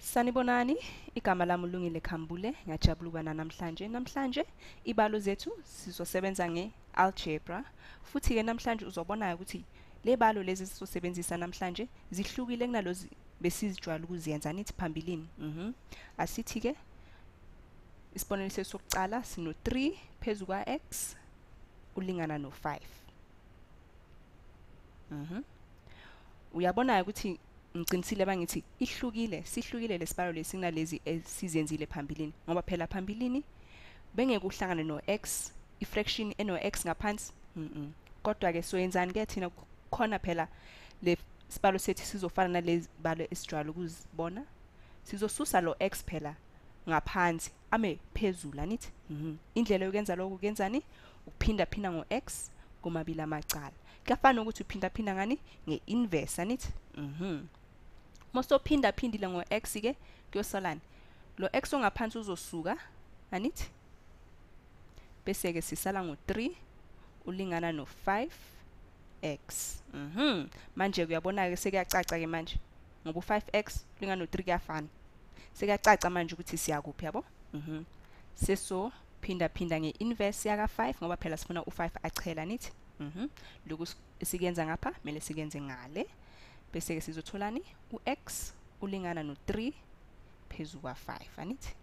Sanibonani, igama lami uLungile Khambule, ngiyajabula ukuba namhlanje. Namhlanje ibalo zethu sizosebenza nge-algebra, futhi-ke namhlanje uzobona ukuthi le balo lezi esizosebenzisa namhlanje zihlukile kunalozi besizijwayele ukuziyenza nithi phambilini. Asithi-ke isibonelo sethu sokuqala sino-3 phezu kwa-x ulingana no-5. Uyabona ukuthi ngiqinisile bangithi ihlukile, sihlukile lesibalo lesi kunalezi esizenzile phambilini, ngoba phela phambilini bengeke uhlangane no-x, i-fraction eno-x ngaphansi. Kodwa ke soyenzani ke thina, khona phela le sibalo sethu sizofana nalezi balo esijwayele ukuzibona. Sizosusa lo x phela ngaphansi ame phezulu, anithi? Indlela yokwenza lokho kuyenzani? Ukuphinda phinda ngo-x komabili amacala. Kuyafana ukuthi uphinda phinda ngani? Nge-inverse, anithi? Mosophinda phindile ngo-x ke kuyosalani? Lo x ongaphansi uzosuka, anithi? Bese ke sisala ngo-3 ulingana no-5x. Manje uyabona ke sekuyacaca ke manje, ngoba u-5x ulingana no-3 kuyafana. Sekuyacaca manje ukuthi siyakuphi, yabo? Seso phinda phinda nge-inverse yaka 5, ngoba phela sifuna u-5 achela, nithi? Lokhu esikuyenza ngapha kumele sikenze ngale. Bese ke sizotholani? U-x ulingana no-3 phezu kwa-5, anithi?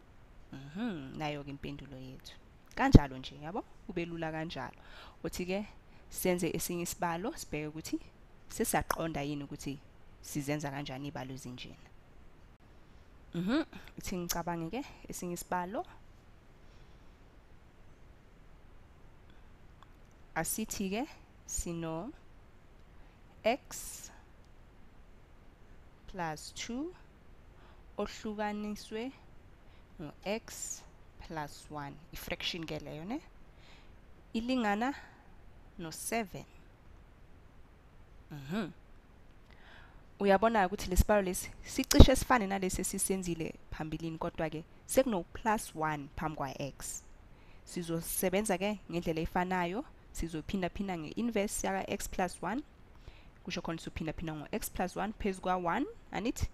Nayo ke impendulo yethu. Kanjalo nje, yabo? Ubelula kanjalo. Uthi ke senze esinye isibalo, sibheke ukuthi sesiyaqonda yini ukuthi sizenza kanjani ibalo ezinjena. Uthi ngicabange ke esinye isibalo. Asithi ke sino x plus 2 ohlukaniswe ngo-x plus 1, i-fraction ke leyo, ne? Ilingana no-7. Uyabona ukuthi lesibalo lesi sicishe sifane nalesi esisenzile phambilini, kodwa ke sekuno plus 1 phambi kwa-x. Sizosebenza ke ngendlela efanayo, sizophinda phinda nge-inverse yaka x plus 1, kusho khona sizophinda phinda ngo-x plus 1 phezu kwa-1, anithi?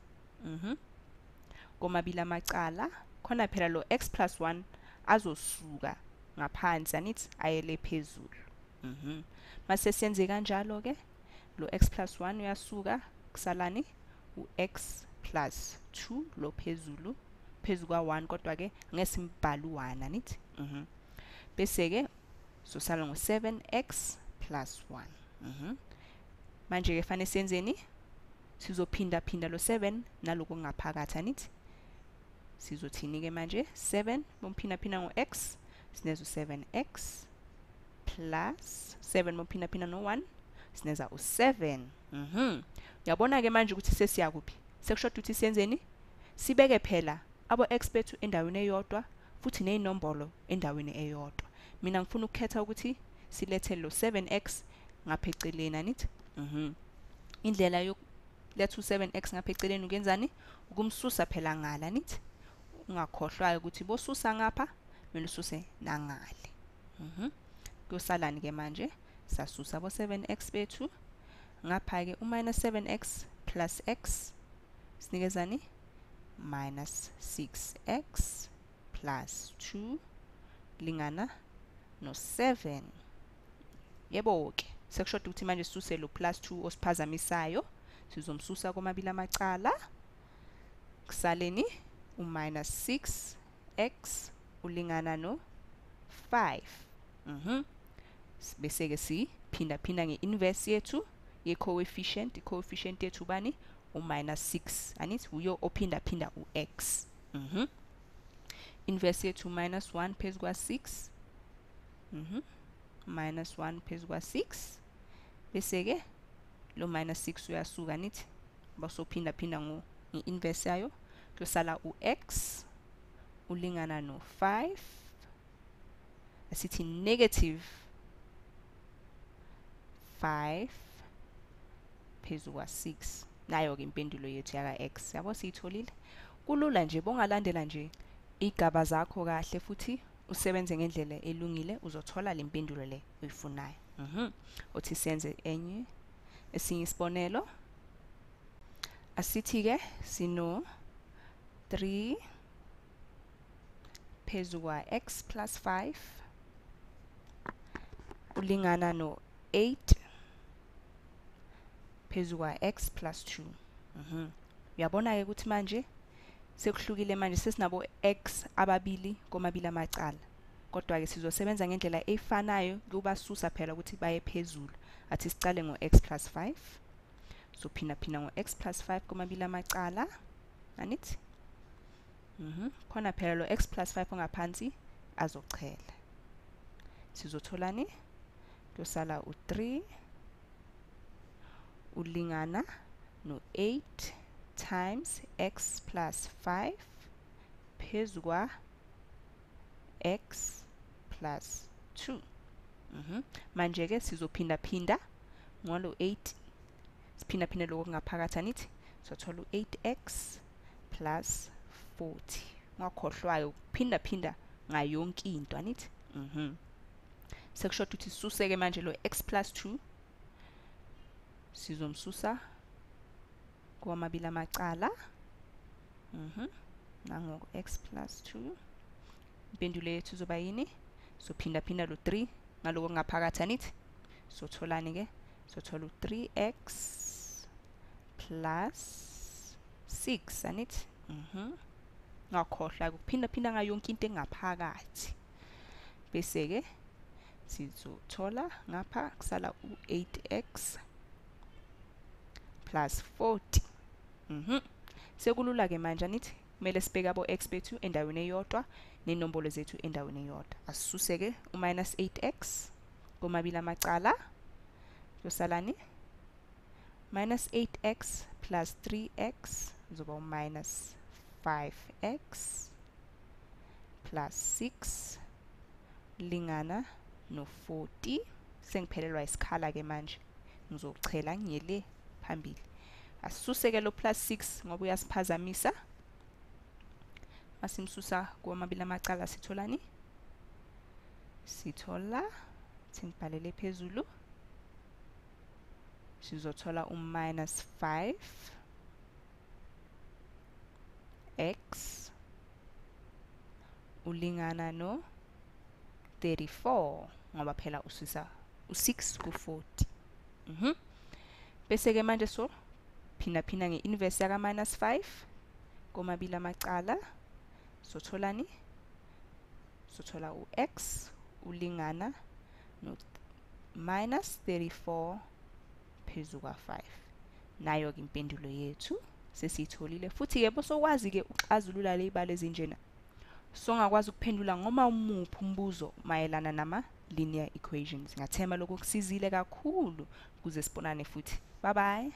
Komabili amacala, khona phela lo x plus 1 azosuka ngaphansi, anithi, ayele phezulu. Mase senze kanjalo ke, lo x plus 1 uyasuka, kusalani u-x plus 2 lo phezulu phezu kwa-1, kodwa ke ngeke simbhale u-1, anithi? Bese ke sosala ngo-7x plus 1. Manje ke fanele senzeni? Sizophinda phinda lo 7 naloko ngaphakathi, anithi? Sizothini ke manje? 7 bomphinda phinda ngo-x sineza u-7x plus 7 bomphinda phinda no-1 sineza u-7. Uyabona ke manje ukuthi sesiyakuphi? Sekushoda ukuthi senzeni? Sibeke phela abo x bethu endaweni eyodwa futhi nezinombolo endaweni eyodwa. Mina ngifuna ukukhetha ukuthi silethe lo 7x ngapha eceleni, anithi? Indlela yokuletha u-7x ngapha eceleni ukenzani? Ukumsusa phela ngala, anithi? Ungakhohlwa ukuthi bosusa ngapha kumele ususe nangale. Kuyosalani ke manje? Sasusa bo 7x bethu. Ngapha ke u-minus 7x plus x sinikezani? Minus 6x plus 2 lingana no-7. Yebo ke, sekushoda ukuthi manje sisuse lo plus 2 osiphazamisayo, sizomsusa komabili amacala. Kusaleni u-minus 6x ulingana no-5. Bese ke siphinda phinda nge-inverse yethu ye-coefficient. I-coefficient yethu bani? U-minus 6, anithi? Uyo ophinda phinda u-x. Inverse yethu minus 1 phezu kwa-6. Minus 1 phezu kwa-6. Bese ke lo minus 6 uyasuka, anithi? Basophinda phinda nge-inverse yayo, kuyosala u-x ulingana no-5. Asithi negative 5 phezu kwa-6. Nayo ke impendulo yethu yaka x. Yabo, siyitholile. Kulula nje, bongalandela nje igaba zakho kahle futhi usebenze ngendlela elungile, uzothola le mpendulo le oyifunayo. Uthi senze enye esinye isibonelo. Asithi ke sino 3 phezu kwa x plus 5 ulingana no 8 phezu kwa x plus 2. Uyabona-ke ukuthi manje sekuhlukile, manje sesinabo x ababili komabili amacala, kodwa-ke sizosebenza ngendlela efanayo kubasusa phela ukuthi baye phezulu. Athi sicale ngo-x plus 5, sophinda-phinda ngo-x plus 5 komabili amacala, anithi? Khona phela lo x plus 5 ongaphansi azochela. Sizotholani? Kuyosala u-3 ulingana no-8 times x plus 5 phezu kwa x plus 2. Manje-ke sizophinda-phinda ngalo 8, siphinda-phinde lokho ngaphakathi, anithi? Sothola u-8x plus 40. Ungakhohlwayo ukuphinda-phinda ngayo yonke into, anithi? Sekushoda ukuthi sisuse-ke manje lo x plus 2, sizomsusa kwamabili amacala. Nangoku x plus 2. Impendulo yethu izoba yini? Sophinda-phinda lo 3 ngaloko ngaphakathi, anithi? Sotholani-ke? Sothola u-3x plus 6, anithi? Ngakhohlwa ukuphinda-phinda ngayo yonke into engaphakathi. Bese-ke sizothola ngapha kusala u-8x plus 40. Sekulula-ke manje, anithi? Kumele sibeke abo x bethu endaweni eyodwa nenombolo zethu endaweni eyodwa. Asisuse-ke u-minus 8x komabili amacala. Kuyosalani? Minus 8x plus 3x kuzoba u-minus 5x plus 6 lingana no-40. Sengiphelelwa isikhala-ke manje, ngizochela ngiyele phambili. Asisuse-ke lo plus 6 ngoba uyasiphazamisa. Masimsusa kwamabili amacala sitholani? Sithola, singibhalele phezulu, sizothola u-minus 5 x ulingana no 34, ngoba phela usisa u-6 ku-40. Bese-ke manje so phinda-phinda nge-inverse yaka minus 5 komabili amacala. Sotholani? Sothola u-x ulingana no minus 34 phezu kwa-5. Nayo-ke impendulo yethu sesiyitholile. Futhi-ke bosokwazi-ke ukuxazulula le y'balo ezinjena. Songakwazi ukuphendula ngoma umuphi umbuzo mayelana nama-linear equations. Ngathemba lokho kusizile kakhulu. Kuze sibonane futhi. Bye bye.